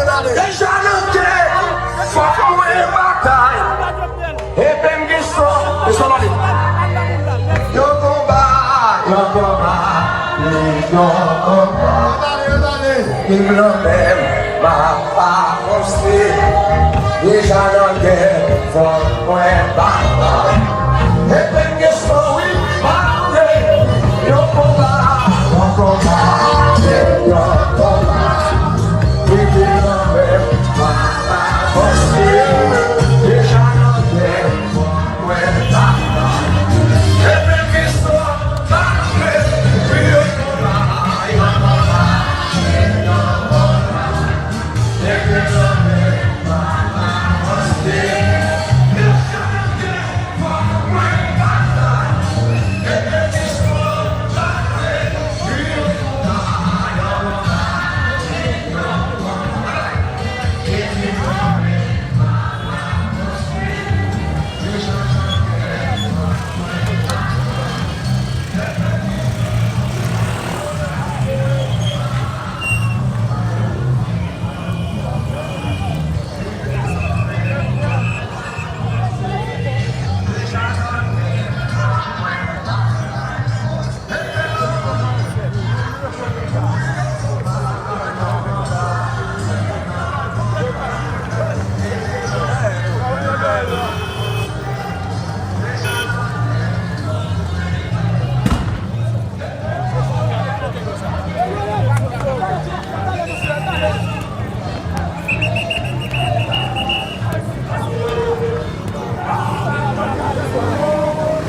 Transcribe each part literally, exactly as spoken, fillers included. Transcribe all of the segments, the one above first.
Deja nan kè, fòk mwen batay. Epi m gen son, e son ale. Yon konba, yon konba, yon konba. Yon konba. Vim lanmè m, m ap avanse. Deja nan kè, fòk mwen batay. Epi m gen son, wi, m ap rele. Yon konba, yon konba, yon konba.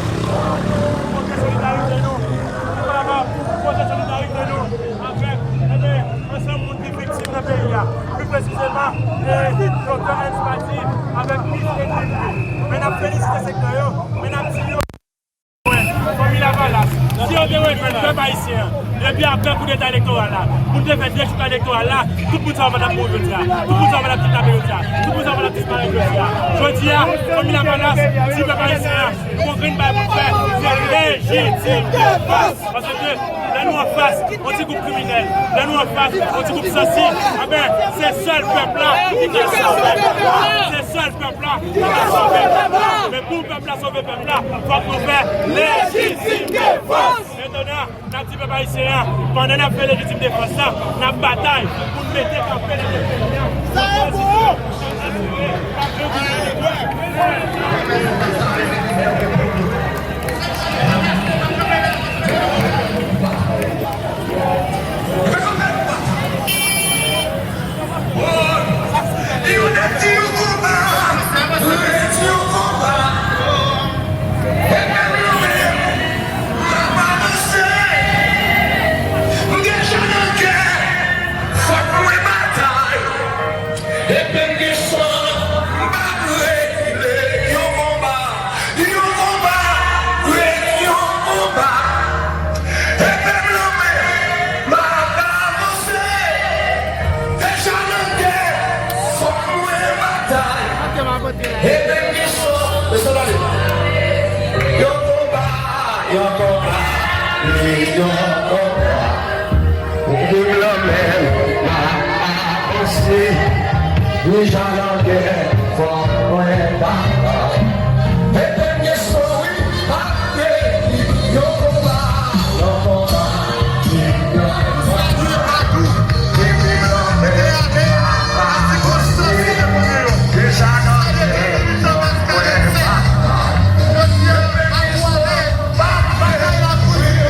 Montre solidarite nou. Montre solidarite nou avèk, ebyen, ansanm moun ki viktim nan peyi a. Pli presizeman, e, Doktè Hens Pati avèk Miss Edwin. Men n ap felisite sektè yo, men n ap di yo, Fanmi Lavalas, si yo te wè jwenn pèp ayisyen an, depi apre koudeta elektoral la, pou n te fè dechouka elektoral la, tout moun sa yo pa t ap mouri jodi a, tout moun sa yo pa t ap kidnape jodi a, tout moun sa yo pa t ap disparèt jodi a. Jodi a, Fanmi Lavalas, si pèp ayisyen an, nou gon grenn bagay pou n fè, se lejitim defans. Paske lè nou anfas yon ti gwoup kriminèl, lè nou anfas yon ti gwoup sansi, anben, se sèl pèp la ki ka sove. Se sèl pèp la ki ka sove. Men pou pèp la sove pèp la, fòk nou fè lejitim defans. Mentnan, n ap di pèp ayisyen an, pandan n ap fè lejitim defans lan, n ap batay pou n mete kanpe nan peyi a. Sa e pou ou! Epi m gen son, m p ap rekile. Yon konba, yon konba, wi, yon konba. Epi m lanmen, m ap avanse. Deja nan kè, fòk mwen batay. Epi m gen son, e son ale. Yon konba, yon konba, wi, yon konba. Vim lanmen, m ap avanse. Deja nan gè, fòk mwen batay. Epi m gen son, wi, m ap rele. Yon konba, yon konba, yon konba. Vim lanmen, m ap avanse. Deja nan gè, fòk mwen batay. Epi m gen son, m ap rele.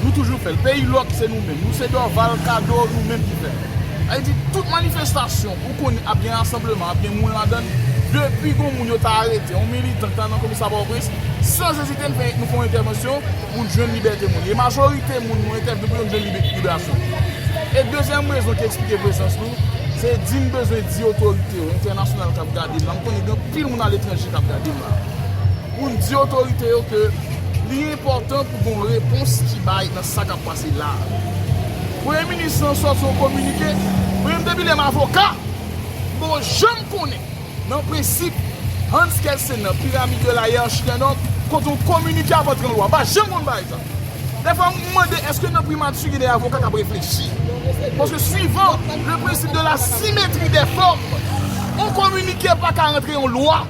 Nou toujou fè l. Peyi lòk se nou menm. Nou se Dorval, Kado, nou menm ki fè l. Sa vle di tout manifestasyon ou konnen ap gen rasanbleman, ap gen moun ladan l, depi gon moun yo ta arete, yon militan ki ta nan komisa Pòtoprens, san ezite n fè, nou fè yon entèvansyon pou n jwenn libète moun. E majorite moun nou entèvyouwe pou yo jwenn libe-, liberasyon. E dezyèm rezon ki eksplike prezans nou, se di n bezwen di otorite yo, entènasyonal k ap gade n la, m konnen gen anpil moun aletranje k ap gade n la, pou n di otorite yo ke li enpòtan pou gen yon repons ki bay nan sa k ap pase la a. Premye minis lan sòti yon kominike, mwen menm depi lè m avoka, janm konnen nan prensip Hans Kelsen nan, pyramide de la hiérarchie d'un homme, kote yon kominike ap antre yon lwa. M pa janm konn bagay sa. Dèfwa, m mande, èske nan primati gen de avoka k ap reflechi? Paske suivant le principe de la symétrie des formes, yon kominike pa ka rantre yon lwa.